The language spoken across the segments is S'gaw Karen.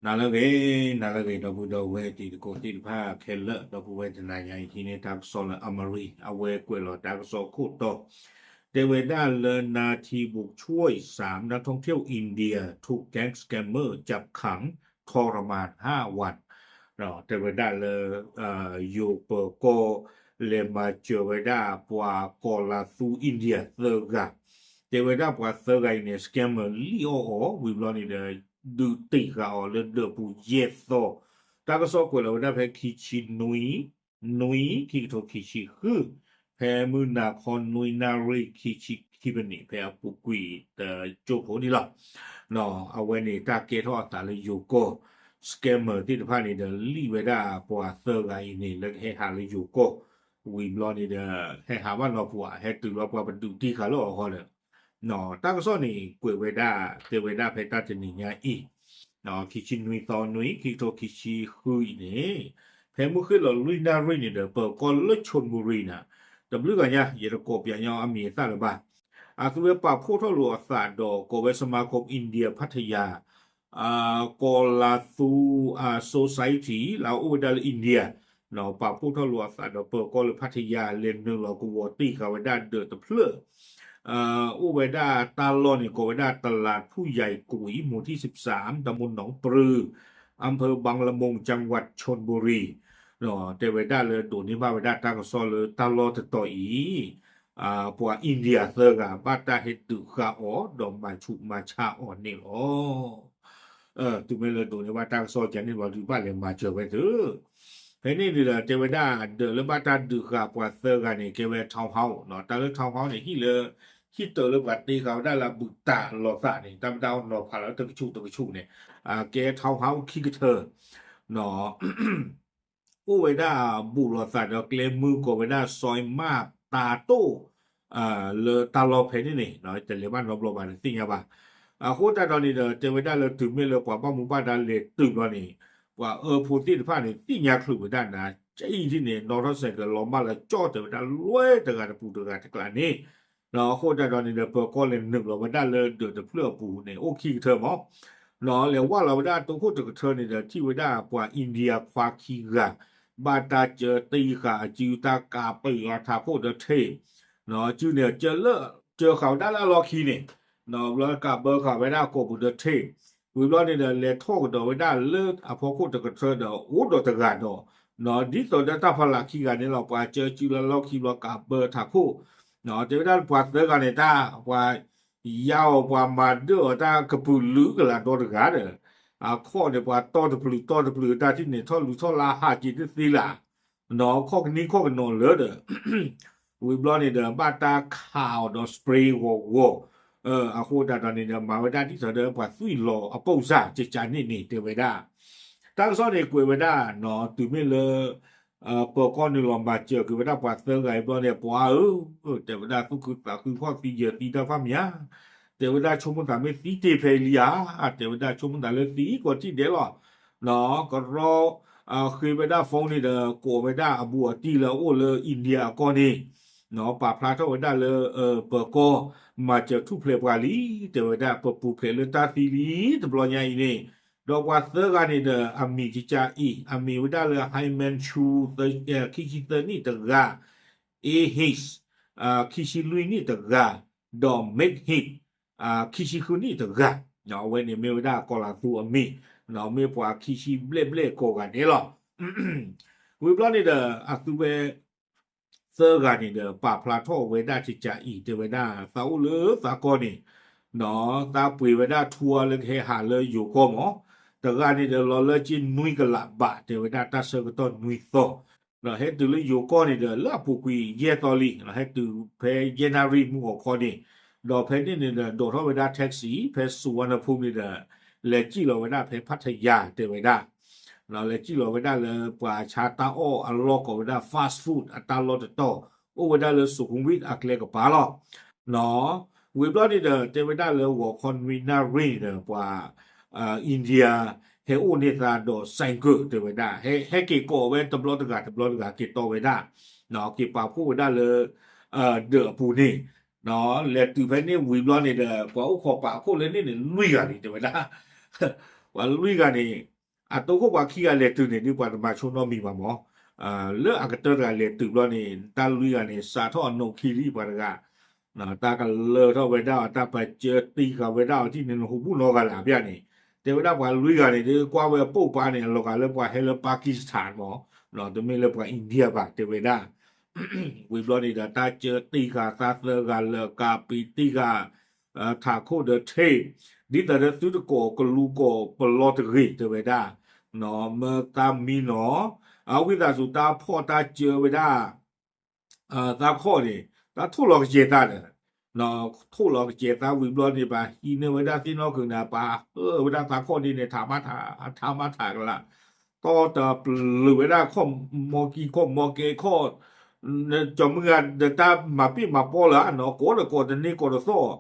နၤလၢအဂ့ၤ, နၤလၢအဂ့ၤ ဒီပုၢ်ဒီဝဲၢ်တံၤသကိးသ့ၣ်တဖၣ်ခဲလၢာ်, ဒီပုၢ်ဝဲၢ်တနၤညါအံၤ ဟံးန့ၢ်တၢ်ကစီၣ်လၢ Amari အဝဲကွဲးလီၤတၢ်ကစီၣ်ခိၣ်တီ, တဲဝဲဒၣ်လၢ นาทีบุกช่วยสามนักท่องเที่ยวอินเดียถูกแก๊งสแกมเมอร์จับขังทรมานห้าวัน တဲဝဲဒၣ်လၢ ယိၤပၢၤကီၢ် လဲၤမၤစၢၤဝဲဒၣ်ပှၤကီၤလၤသူ India သၢဂၤ, တဲဝဲဒၣ်ပှၤသၢဂၤအံၤန့ၣ် scammer လံၣ်အီၣ်အီၤ ဝံၤဘျီန့ၣ်ဒီး ဒုးတ့ၢ်ဃာ်အီၤလၢဒၢးပူၤယဲၢ်သီ, တၢ်ကစီၣ်ကွဲးလီၤဝဲဒၣ်ဖဲခံဆံနွံ နွံ ခံကထိခံဆံဃု, ဖဲမုၢ်နၤခီနွံနၣ်ရံၣ်ခံဆံခံမံးနံး ဖဲအပူၤကွံာ်တကၠိဖိန့ၣ်လီၤ. အဝဲန့ၣ်တၢ်ကဲထီၣ်အသးလၢယိၤကီၢ် scammer သ့ၣ်တဖၣ်န့ၣ်ဒီး လံၣ်ဝဲဒၣ်ပှၤသၢဂၤအံၤန့ၣ် လၢကဟဲဟးလၢယိၤကီၢ်, ဝံၤဘျီန့ၣ်ဒီး ဟဲဟးဘၣ်နီၢ်ပူၤဧါ, ဟဲတုၤလီၤပှၤပဒုးတ့ၢ်ဃာ်လၢအီၤဃီဒီး တၢ်ကစီၣ်န့ၣ် ကွဲးဝဲဒၣ် တဲဝဲဒၣ်ဖဲတၢ်တနံၤညါအံၤ ခံဆံနွံသီနွံ ခံကထိခံဆံဃုအံၤန့ၣ်, ဖဲမုၢ်ဃ့ၢ်လီၤလွံၢ်နၣ်ရံၣ်န့ၣ်ဒီး ပၢၤကီၢ်လၢ Chonburi န့ၣ်, တဘျုးဂၤညါ ယတကိးပၠးညီအမံၤအသၣ်လၢၤဘၣ်, အသုဝဲပာ်ဖှိၣ်ထီၣ်လိာ်အသးဒီး ကိးဝဲ สมาคมอินเดียพัทยา ကီၤလၤသူ society လၢအအိၣ်ဝဲဒၣ်လၢ India ပာ်ဖှိၣ်ထီၣ်လိာ်အသးဒီးပၢၤကီၢ်လၢ Pattaya လဲၤနုာ်လီၤကဝီၤတ့ၢ်ဃာ်ဝဲဒၣ်ဒၢးတဖျၢၣ်, အိၣ်ဝဲဒၣ်တၢ်လီၢ်န့ၣ် ကိးဝဲဒၣ် ตลาดผู้ใหญ่กุย หมู่ที่สิบสาม ตำบลหนองปลือ อำเภอบางละมุง จังหวัดชลบุรี တဲဝဲဒၣ်လၢဒိးန့ၢ်ဘၣ်ဝဲဒၣ်တၢ်ကစီၣ်လၢတၢ်လီၢ်တတီၤအံၤ ပှၤ India သၢဂၤ ဘၣ်တၢ်ဟဲဒုးဃာ်အီၤ ဒီးမၤဆူးမၤဆါအီၤန့ၣ်လီၤ. တုၤမ့ၢ်လၢဒိးန့ၢ်ဘၣ်တၢ်ကစီၣ်ကန့ၣ်ဘျီဒုးဘၣ်လဲၤမၤစၢၤဝဲသ့ၣ်, ဖဲန့ၣ်န့ၣ်ဒီး တဲဝဲဒၣ်ဒၢးလၢဘၣ်တၢ်ဒုးဃာ်ပှၤသၢဂၤန့ၣ် ကဲဝဲ townhouse တၢ်လၢ townhouse န့ၣ် ဟံၣ်လၢ ဟံၣ်တၢးလၢပှၤတ့ဃာ်ဝဲဒၣ်လၢအဘူးတၢ်လီၤသးန့ၣ် တၢ်မ့ၢ်တၢ်အီၣ်နီၤဖးလၢတကဆူးတကဆူးန့ၣ်, ကဲ townhouse ခံကထၢ အိၣ်ဝဲဒၣ်ဘူးလိာ်သးဒီးကျဲမုၢ်ကိးဝဲဒၣ် ซอยมาบตาโต้ လၢတၢ်လီၢ်ဖဲန့ၣ်န့ၣ် တလဲၤဘၣ်နီတဘျီဘၣ်န့ၣ်သ့ၣ်ညါဘၣ်. အဃိသတးဒီးန့ၣ်ဒီး တဲဝဲဒၣ်လၢတုၤမ့ၢ်လၢပှၤဘၣ်မူဘၣ်ဒါလဲၤတုၤဘျီန့ၣ် ပှၤအၢဖိသ့ၣ်တဖၣ်န့ၣ် သ့ၣ်ညါချုးဝဲဒၣ်နၤ ကံထံၣ်န့ၣ် နီၣ်ထီၣ်စဲးကလီၤမၢ်လၢကၠီၣ်တဲာ်ဝဲဒၣ်လွဲတဂၤတပူၤတဂၤတကျးန့ၣ်, အဃိသတးဒီးန့ၣ်ဒီး ပၢၤကီၢ်လဲၤနုာ်လီၤဝဲဒၣ်လၢဒၢးတဖျၢၣ်အပူၤန့ၣ် အိၣ်ခံကထၢမး လဲၤဝဲလီၤဝဲဒၣ်တိခိၣ်တကထၢန့ၣ်ဒီး ထံၣ်ဝဲဒၣ်ပှၤ India ခွါခံဂၤ ဘၣ်တၢ်ကၢတ့ဃာ်အစုတၢ်ကးပၢအီၤထးခိၣ်ဒီးထံး, စုန့ၣ် ကၢလၢ ကၢဃာ်ဝဲဒၣ်လၢအလီၢ်ခံန့ၣ်, ဘျီကးပၢဃာ်ဝဲဒၣ်ကိာ်ပူၤဒီးထံး, ဝံၤဘျီန့ၣ်ဒီး လဲၤထီၣ်ကဒီးဝဲဒၣ်လၢအဖီခိၣ်တကထၢဒီး အိၣ်ဒီးတဂၤဒီး ဒ်သိးဒီးတၢ်ဖီလာ်ခံဂၤန့ၣ်လီၤ ပှၤကၢစုလၢလီၢ်ခံဘျီကးပၢထးခိၣ်, တဲဝဲဒၣ်ပှၤသၢဂၤန့ၣ် တၢ်ပှၤ ယါအီၤပှၤမၤဒၢၣ်အီၤတၢ်ကပုာ်လုာ်ကလာ်ဒီတဂၤဒီး, အခီၣ်န့ၣ် ပှၤတီၢ်တပျုာ်တီၢ်တပျုာ်တၢ်ထံၣ်န့ၣ် ထီၣ်လူၤထီၣ်လါဟးက့ၤတသ့လၢ်, နီၢ်ခီၣ်ကနံၣ်ခီၣ်ကနီၤလၢာ်ဒီး, ဝံၤဘျီန့ၣ်ဒီး ဘၣ်တၢ်ခးအီၤဒီး spray ဂီၤဂီၤ, အဃိသတးဒီးန့ၣ်ဒီး မၤဝဲဒၣ်ဒ်သိးဒီးပှၤသွံၣ်လီၤအပိၢ်စၢ်ကကးန့ၣ်န့ၣ် တဲဝဲဒၣ်, တၢ်ကစီၣ်န့ၣ်ကွဲးဝဲဒၣ်နီၢ် တုၤမ့ၢ်လၢ ပၢၤကီၢ်နုာ်လီၤမၤစၢၤက့ၤဝဲဒၣ်ပှၤသၢဂၤအံၤဘျီန့ၣ် ပှၤဧၢ, တဲဝဲဒၣ်သူၣ်ခုသးခုခီၣ်သံယၢၤသံတၢ်ဖၣ်မး, တဲဝဲဒၣ်ဆိကမိၣ်သးမ့ၢ်သံတ့ၢ်ဖဲအံၤလံဧါ, တဲဝဲဒၣ်ဆိကမိၣ်သးလၢသံကွၢ်ထံၣ်ဒဲးလီၤ, ကရီ ဃ့ဝဲဒၣ် phone န့ၣ်ဒီး ကိးဝဲဒၣ်အဘူးအတံၢ်လၢအအိၣ်လၢ India အကီၢ်န့ၣ်, ပာ်ဖျါထီၣ်ဝဲဒၣ်လၢ ပၢၤကီၢ် မၤစၢၤထူၣ်ဖျဲးပှၤလံ, တဲဝဲဒၣ်ပပူၤဖျဲးလၢတၢ်သံလံ တဘျီညါအံၤန့ၣ်, ဒီးပှၤသၢဂၤန့ၣ်ဒီး အမံၤကကးအံၤ အမံၤဝဲဒၣ်လၢ Himanshu ခံဆံသၢနံၣ်တဂၤ, Ahis ခံဆံလွံၢ်နံၣ်တဂၤ, ဒီး Mekhi ခံဆံဃုနံၣ်တဂၤ, အဝဲန့ၣ်မ့ၢ်ဝဲဒၣ်ကီၤလၤသူအမံၤ, မ့ၢ်ပှၤခံဆံဘျဲၣ်ဘျဲၣ်ကိးဂၤဒဲးလီၤ. ဝံၤဘျီန့ၣ်ဒီး အသုဝဲ သၢဂၤန့ၣ်ဒီး ပာ်ဖျါထီၣ်ဝဲဒၣ်ကကးအံၤ တဲဝဲဒၣ် သးအိၣ်လၢသးကီၢ်န့ၣ်, သးပှ့ၤဝဲဒၣ် tour လၢကဟဲဟးလၢယိၤကီၢ်မး, တဂၤန့ၣ်ဒီး လီၤလၢက့နွံကလးဘး တဲဝဲဒၣ်တၢ်ဆၢကတီၢ်နွံသီ, ဒီးဟဲတုၤလၢယိၤကီၢ်န့ၣ်ဒီး လၢအပူၤကွံာ်ယဲၢ်သီလံ, ဟဲတုၤဖဲယဲၢ်နၣ်ရံၣ်မုၢ်ဂီၤခီန့ၣ်, ဒီးဖဲန့ၣ်န့ၣ်ဒီး ဒိးထီၣ်ဝဲဒၣ် taxi ဖဲ Suvarnabhumi န့ၣ်ဒီး လဲၤစံၣ်လီၤဝဲဒၣ်ဖဲ Pattaya တဲဝဲဒၣ် လဲၤစံၣ်လီၤဝဲဒၣ်လၢပှၤဆါတၢ်အီၣ်အလီၢ်ကိးဝဲဒၣ် fast food အတၢ်လီၢ်တတီၤ, အိၣ်ဝဲဒၣ်လၢ Sukhumvit အကျဲကပၤလီၤ. ဝံၤဘျီန့ၣ်ဒီး တဲဝဲဒၣ်လၢဂီၤခီနွံနၣ်ရံၣ်န့ၣ်ဒီး ပှၤ India ဟဲအိၣ်န့ၢ်သးဒီး ဆိုင်ကယ် တဲဝဲဒၣ်, ဟဲက့ၤကိးဝဲတဘျီတဂၤတဘျီတဂၤ က့ၤတီဝဲဒၣ်, က့ၤပာ်ဖှိၣ်ဝဲဒၣ်လၢ ဒၢးအပူၤန့ၣ်, လဲၤတုၤဖဲန့ၣ်ဝံၤဘျီန့ၣ်ဒီး ပှၤအိၣ်ခိးပာ်ခိၣ်လၢန့ၣ်န့ၣ် လွံၢ်ဂၤလံ တဲဝဲဒၣ်, ပှၤလွံၢ်ဂၤန့ၣ် အတိခိၣ်ပှၤခံဂၤလဲၤတုၤန့ၣ် ဒ်ပှၤတမၤဆိနီတမံၤဘၣ်မး, လၢအကတၢၢ်တဂၤလဲၤတုၤဘျီန့ၣ် တၢ်လွံၢ်ဂၤန့ၣ် စးထီၣ်အနိးခံလံပှၤတဂၤ, တၢ်ကလၢထီၣ်ဝဲဒၣ်အီၤ တၢ်ပာ်စၢၤတံၢ်ဃာ်ဝဲဒၣ်အီၤထံၣ်န့ၣ် နဟူးဘူးနီတဂၤလၢ်ဖၠၣ်န့ၣ်, တဲဝဲဒၣ်ပှၤလွံၢ်ဂၤန့ၣ် ဒ်ကွၢ်ဝဲအပိာ်ပာ်န့ၣ် အလီၤဂာ်လၢပှၤဟဲလၢ Pakistan မး, တမ့ၢ်လၢပှၤ India ဘၣ် တဲဝဲဒၣ် ဝံၤဘျီန့ၣ်ဒီး တၢ်စၢၤတံၢ်ဃာ်သးသၢဂၤလၢာ် ကးပံၤတံၢ်ဃာ် ထးခိၣ်ဒီးထ့ၣ်, ဒ်သိးဒီးသုတကိးကလူကိးပလီတဂ့ၤ တဲဝဲဒၣ်, မၢသးမံနီၤ, အဝံသးစူၤတၢ်ဖီၣ်တၢ်စၢၤဝဲဒၣ် သးခီၣ်န့ၣ် တၢ်ထိၣ်လီၤကစဲၤသးဒီး ထိၣ်လီၤကစဲၤသးဝံၤဘျီန့ၣ် ပှၤဟံးန့ၢ်ဝဲဒၣ်သ့ၣ်နီၣ်ခုးန့ၣ် ပှၤဟၢဝဲဒၣ်သးခီၣ်ဒ်န့ၣ် ထးမးထး ထးမးထးကလး, တီတပျုာ်ဝဲဒၣ်ခီၣ်မီကံခီၣ်မီကဲခီၣ်, ကၠီမုၢ်ဂၤဒီးတၢ်မၤပ့ၢ်မၤပီလၢၤနီၤ ကိးဒီးကိးတန့ၢ်ကိးတသီၣ်,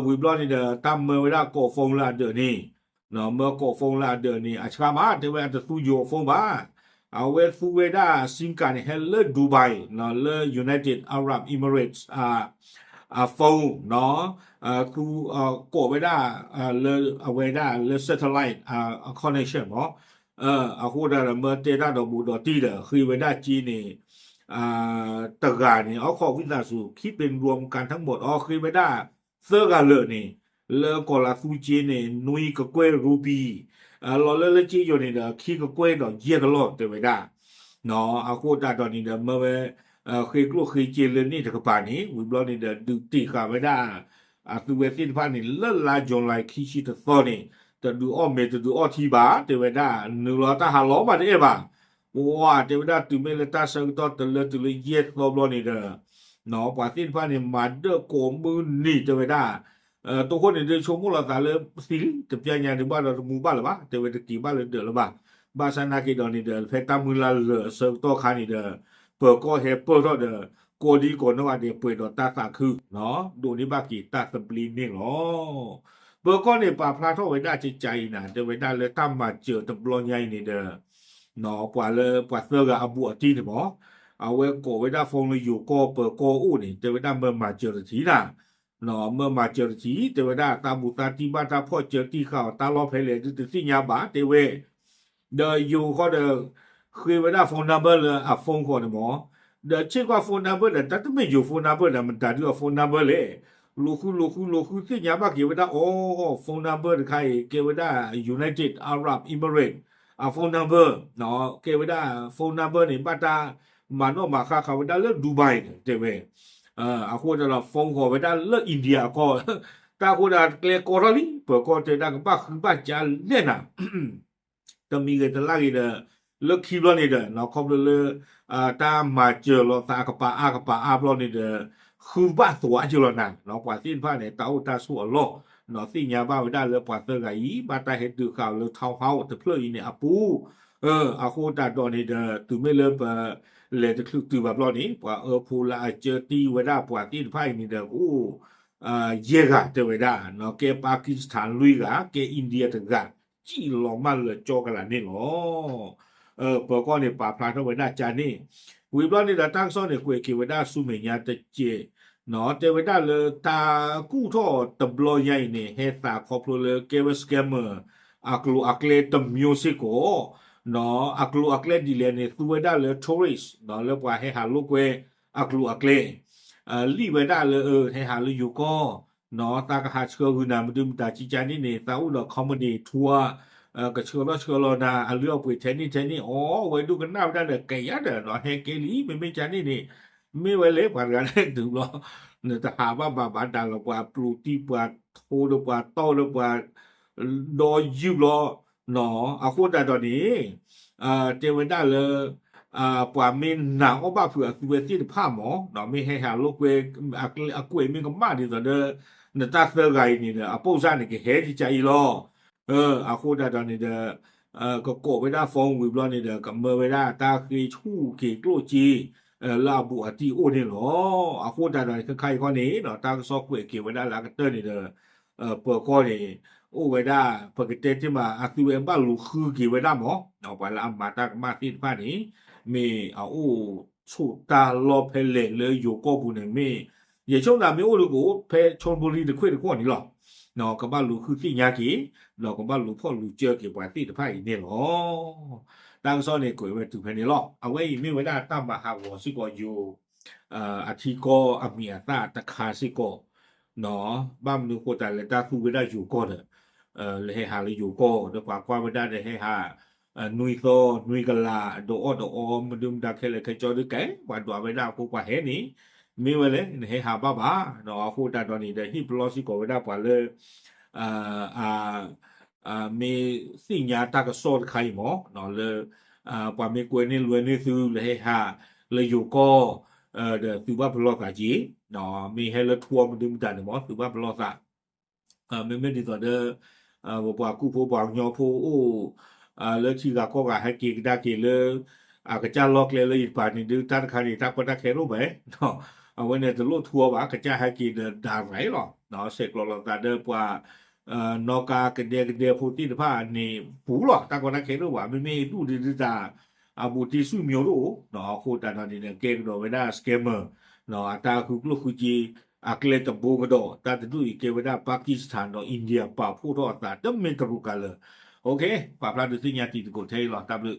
ဝံၤဘျီန့ၣ်ဒီး တၢ်မၢဝဲဒၣ်ကိး phone လၢအဒၢးန့ၣ် မၢကိး phone လၢအဒၢးန့ၣ် အဆှါမး တဲဝဲအတသူယိၤအ phone ဘၣ်, အဝဲသူဝဲဒၣ် SIM card န့ၣ် ဟဲလၢ Dubai နီၤ လၢ United Arab Emirates အ phone နီၤ, သူကိးဝဲဒၣ် လၢအဝဲဒၣ်လၢ satellite connection မး, အဃိဒၣ်ဒီး မၢတဲတၢ်ဒီးဘူးဒီးတံၢ်ဒီး ဃ့ဝဲဒၣ်က့န့ၣ် တဂၤန့ၣ် အခီၣ်ဝံသးစူၤ ခံပ့ၤရူမ်ကၣ်ထၢၣ်ဘီၣ် အီဃ့ဝဲဒၣ် သၢဂၤလၢာ်န့ၣ် လၢကီၢ်လၤသူက့န့ၣ် နွံကကွဲၢ်ရူပံၤ, လီၤလၢလၢက့ယိာ်န့ၣ်ဒီး ခံကကွဲၢ်ဒီးယဲၢ်ကလီၢ်တဲဝဲဒၣ်, အဃိသတးဒီးန့ၣ်ဒီး မၢဝဲ ဃ့ကျိၣ်ဃ့စ့လၢန့ၣ်တကပၤန့ၣ် ဝံၤဘျီန့ၣ်ဒီး ဒုးတ့ၢ်ဃာ်ဝဲဒၣ် အသုဝဲသ့ၣ်တဖၣ်န့ၣ် လၢလါ July ခံဆံတသီန့ၣ် တဒုးအီၣ်မ့ၤတဒုးအီၣ်ထံဘၣ် တဲဝဲဒၣ် နုာ်လီၤတၢ်ဟးလီၤမးတအဲၣ်ဘၣ် ပှၤတဲဝဲဒၣ် တုၤမ့ၢ်လၢတၢ်ဆၢကတီၢ်တလၢတုၤလၢယဲၢ်သီဘျီန့ၣ်ဒီး ပှၤသ့ၣ်တဖၣ်န့ၣ် မၤဒၢၣ်ကိးမုၢ်နံၤတဲဝဲဒၣ်, တိခိၣ်န့ၣ်ဒုးဆိကမိၣ်လီၤသးလၢသံလံ တပျၢ်ညါဒုးဘၣ်ဒီးတမူဘၣ်လၢၤဘၣ် တဲဝဲတက့ၤဘၣ်လၢဒၢးလၢၤဘၣ်, ဘၣ်ဆၣ်နာ်က့ဒီးန့ၣ်ဒီး ဖဲတၢ်မုၢ်လၢ်လၢာ်အဆၢကတီၢ်ခါန့ၣ်ဒီး ပၢၤကီၢ်ဟဲပၢၢ်ထီၣ်ဒီး ကိးဒံကိးနီၢ်ဂၤဒဲးပှဲၤဒီးတၢ်သးခု, ဒိးန့ၢ်ဘၣ်က့ၤတၢ်သဘျ့န့ၣ်လီၤ. ပၢၤကီၢ်န့ၣ်ပာ်ဖျါထီၣ်ဝဲဒၣ်ကကါအံၤနၤ တဲဝဲဒၣ်လၢတၢ်မၤစၢၤတဘျီညါအံၤန့ၣ်ဒီး ပှၤလၢပှၤသၢဂၤအဘူးအတံၢ်န့ၣ်မး, အဝဲကိးဝဲဒၣ် phone လၢယိၤကီၢ်ပၢၤကီၢ်အိၣ်န့ၣ် တဲဝဲဒၣ်မၢမၤစၢၤတထံၣ်နၤ, မၢမၤစၢၤတထံၣ် တဲဝဲဒၣ်သးဘူးသးတံၢ်ဘၣ်တၢ်ဖီၣ်စၢၤတံၢ်ဃာ်အီၤတၢ်လီၢ်ဖဲလဲၣ်ဒုးတသ့ၣ်ညါဘၣ် တဲဝဲ ဒီးယိၤဃီဒီး ဃ့ဝဲဒၣ် phone number လၢအ phone ဃီန့ၣ်မး, ဒီးဆ့ကွၢ် phone number ဒီး တၢ်တမ့ၢ်ယိၤ phone number ဒီး မတၤဒုးအ phone number လဲၣ်, လိာ်ဃုလိာ်ဃုလိာ်ဃုသ့ၣ်ညါဘၣ်က့ၤဝဲဒၣ်အီၤ phone number တခါအံၤ ကဲဝဲဒၣ် United Arab Emirates အ phone number, ကဲဝဲဒၣ် phone number န့ၣ် ဘၣ်တၢ်မၤနီၣ်မၤဃါဃာ်ဝဲဒၣ်လၢ Dubai န့ၣ် တဲဝဲ, အဃိဒီး phone ဃီၤဝဲဒၣ်လၢ India အကီၢ်, တၢ်ဃိဒီးကျဲကီထီၣ်လံ ပၢၤကီၢ်တဲဒၣ်ကဘၣ်ဃုဘၣ်ကါလဲၣ်နၤ တမံၤဂ့ၤတလၢ်ဂ့ၤဒီး လၢခံဘျီန့ၣ်ဒီး ခီဖျိလၢ တၢ်မၤစၢၤလီၤသးကပၤအါကပၤအါဘျီန့ၣ်ဒီး ဃုဘၣ်သွးက့ၤလီၤနၤ ပှၤသ့ၣ်တဖၣ်န့ၣ် တၢ်အိၣ်တၢ်ဆိးအလီၢ် သ့ၣ်ညါဘၣ်ဝဲဒၣ်လၢပှၤသၢဂၤအံၤ ဘၣ်တၢ်ဟဲဒုးဃာ်အီၤလၢ townhouse တဖျၢၣ်အံၤန့ၣ်အပူၤ, အဃိသတးဒီးန့ၣ်ဒီး တုၤမ့ၢ်လၢပ လဲၤတချုးတုၤဘၣ်ဘျီန့ၣ် ပှၤအၢဖိလၢအစၢတံၢ်ဝဲဒၣ်ပှၤသ့ၣ်တဖၣ်အံၤန့ၣ်ဒီး ကအိၣ် ယဲၢ်ဂၤတဲဝဲဒၣ်, ကဲ Pakistan လွံၢ်ဂၤ, ကဲ India တဂၤ, စံၣ်လီၤမၢ်လၢာ်ကၠီကလးန့ၣ်လီၤ. ပၢၤကီၢ်န့ၣ် ပာ်ဖျါထီၣ်ဝဲဒၣ်ကန့ၣ်, ဝံၤဘျီန့ၣ်ဒီး တၢ်ကစီၣ်န့ၣ် ကွဲးက့ၤဝဲဒၣ်ဆူမဲာ်ညါတစဲး, တဲဝဲဒၣ်လၢတၢ်ကူၣ်ထီၣ်တဘျီညါအံၤန့ၣ် ဟဲသးခီဖျိလၢကဲဝဲ scammer အကျိၤအကျဲတမျိုးစ့ၢ်ကီး အကျိၤအကျဲဒ်လဲၣ်န့ၣ် သူဝဲဒၣ်လၢ tourist လၢပှၤဟဲဟးလိာ်ကွဲအကျိၤအကျဲ, လံၣ်ဝဲဒၣ်လၢ ဟဲဟးလၢယိၤကီၢ်, သးကဟးဆှၢဂုာ်နၤ မဒုမတၤကကန့ၣ်န့ၣ် သးအိၣ်ဒီး company tour ကဆှၢလီၤဆှၢလီၤနၤ အလုၢ်အပှ့ၤထဲန့ၣ်ထဲန့ၣ် အီ ဝဲဒိကနၣ်ဝဲဒၣ်ဒီး ကယၤဒီး ဟဲကဲလံ မ့မ့ၢ်ကန့ၣ်န့ၣ် မ့ၢ်ဝဲလဲၣ် ပှၤတဂၤန့ၣ်တုၤဘျီ နတဟးဘၣ်ဘၣ်ဘၣ်တၢ်လီၤ ပှၤပျိၤတံၢ်ပှၤထိဒီးပှၤတီၢ်ဒီးပှၤ ဒီယုၢ်ဘျီ, အဃိသတးဒီးန့ၣ် တဲဝဲဒၣ်လၢ ပှၤမ့ၢ်နာ်အီၣ်ဘၣ်ဖုးအသုဝဲသ့ၣ်တဖၣ်မး မ့ၢ်ဟဲဟးလိာ်ကွဲ အကွဲးမ့ၢ်ကမၣ်ဒ်သိးဒီး နတၢ်သၢဂၤအံၤန့ၣ်ဒီး အပိၢ်စၢ်န့ၣ်ကဟဲကကအံၤလီၤ. အဃိသတးဒီးန့ၣ်ဒီး ကကိးဝဲဒၣ် phone ဝံၤဘျီန့ၣ်ဒီး ကမၢဝဲဒၣ်တၢ်ဃ့ဆူၣ်က့ၤကျိၣ်စ့ လၢအဘူးအတံၢ်အိၣ်န့ၣ်လီၤ. အဃိသတးဒီး ခဲခါအံၤခီန့ၣ် တၢ်ကစီၣ်ကွဲးက့ၤဝဲဒၣ်လၢအကတၢၢ်န့ၣ်ဒီး ပၢၤကီၢ်န့ၣ် အိၣ်ဝဲဒၣ် ပကတဲတ့ၢ်မး အသုဝဲဘၣ်လူၤဃုက့ၤဝဲဒၣ်မး ပှၤလၢအမၤတၢ်ကမၣ်သ့ၣ်တဖၣ်န့ၣ် မ့ၢ်အအိၣ်ဆိးတၢ်လီၢ်ဖဲလဲၣ်လၢယိၤကီၢ်ပူၤန့ၣ် မ့ၢ် ယဆိကမိၣ်မ့ၢ်အိၣ်ဒီးကအိၣ်ဖဲ Chonburi တခွ့ၣ်တခီန့ၣ်လီၤ. ကဘၣ်လူၤဃုသ့ၣ်ညါက့ၤ ဒီးကဘၣ်လူၤဖီၣ်လူၤစၢက့ၤပှၤသ့ၣ်တဖၣ်အံၤန့ၣ်လီၤ. တၢ်ကစီၣ်န့ၣ်ကွဲးဝဲတုၤဖဲန့ၣ်လီၤ. အဝဲအံၤမ့ၢ်ဝဲဒၣ်တၢ်မၤဟးဂီၤစ့ၢ်ကီးယိၤ အထံကီၢ်အမံၤအသၣ်တခါစ့ၢ်ကီး, ဘၣ်မနုၤအဃိသတးလဲၣ် တၢ်သူဝဲဒၣ်ယိၤကီၢ်ဒီး လဲၤဟဲဟးလၢယိၤကီၢ် ဒီးပှၤကွၢ်ဝဲဒၣ်ဒီးဟဲဟး နွံသီနွံကလး ဒီးအီၣ်ဒီးအီ မဒုမတၤခဲလၢာ်ခဲဆ့ဒုးကဲ ပှၤဒွးဝဲဒၣ်အဃိပှၤဟဲန့ၣ် မ့ၢ်ဝဲလဲၣ် နဟဲဟးဘၣ်ဘၣ်, အဃိသတးဒီးန့ၣ်ဒီး ဟ့ၣ်ပလီၢ်စ့ၢ်ကီးဝဲဒၣ်ပှၤလၢ မ့ၢ်သ့ၣ်ညါတၢ်ကစီၣ်တခါအံၤမ့ၢ် လၢ ပှၤမ့ၢ်ကွဲန့ၢ်လွဲန့ၢ်သုလၢဟဲဟး လၢယိၤကီၢ် ဒီးသုဘၣ်ပလီၢ်သးက့ၤ, မ့ၢ်ဟဲလၢထူအီမဒုမတၤန့ၣ်မ့ၢ် သုဘၣ်ပလီၢ်သး မ့မ့ၢ်ဒ်သိးဒီး ပပှၤကူၣ်ဖိပှၤကညီဖိအိၣ် လၢထံဂၤကီၢ်ဂၤဟဲက့ၤကဒါက့ၤလၢ အကစၢ်လီၢ်ကျဲလၢယပၤန့ၣ်ဒုး တၢ်တခါန့ၣ် တၢ်ကီတၢ်ခဲတအိၣ်ဘၣ်, အဝဲန့ၣ်တလိၣ်ထူအီဘၣ် ကစၢ်ဟဲက့ၤဒီးဒၣ်ရၤလီၤ, ဆဲးကျိးလိာ်သးဒီးပှၤ နီၣ်ကါကဒဲကဒဲဖိသ့ၣ်တဖၣ်န့ၣ်ပူၤလီၤ, တၢ်ကီတၢ်ခဲတအိၣ်ဘၣ်, မ့မ့ၢ်ဒူၣ်ဒုးဒုးတၢ် အဘူးတံၢ်ဆူၣ်မျိၤတအိၣ်, အဃိသတးဒီးန့ၣ်ဒီး ကဲကဒီးဝဲဒၣ် scammer အတၢ်ဃုကျိၣ်ဃုစ့ အကျဲတဘိကဒီး တၢ်တဒူၣ်အံၤကဲဝဲဒၣ် Pakistan ဒီး India ပာ်ဖှိၣ်ထီၣ်အသး တမ့ၢ်တရူးကၤလၢာ်, ပာ်ဖျါဒုးသ့ၣ်ညါတံၤသကိးထဲအံၤလီၤ, တၢ်ဘျုး